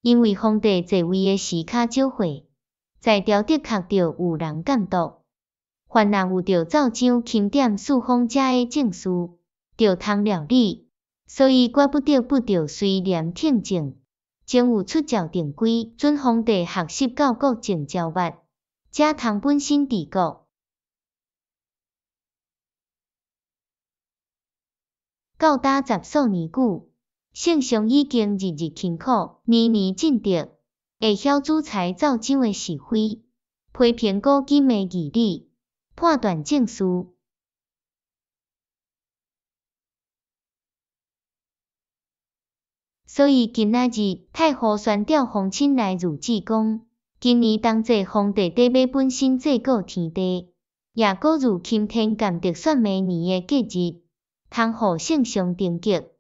因為皇帝在位的時較少歲，在朝的確著有人監督。凡若有著奏章欽點四方遮的政事，著通料理，所以我不得不著隨廉聽政，終有出詔定規，准皇帝學習教國種蕉物，才通本身治國。到今十數年久，聖上已經日日勤苦，年年進德，會曉主裁奏章的是非，批評古今的義理，判斷政事。所以今仔日太后宣調皇親來御旨講，今年冬祭皇帝底欲本身祭告天地，也閣如欽天監德選明年的吉日，通予聖上登極。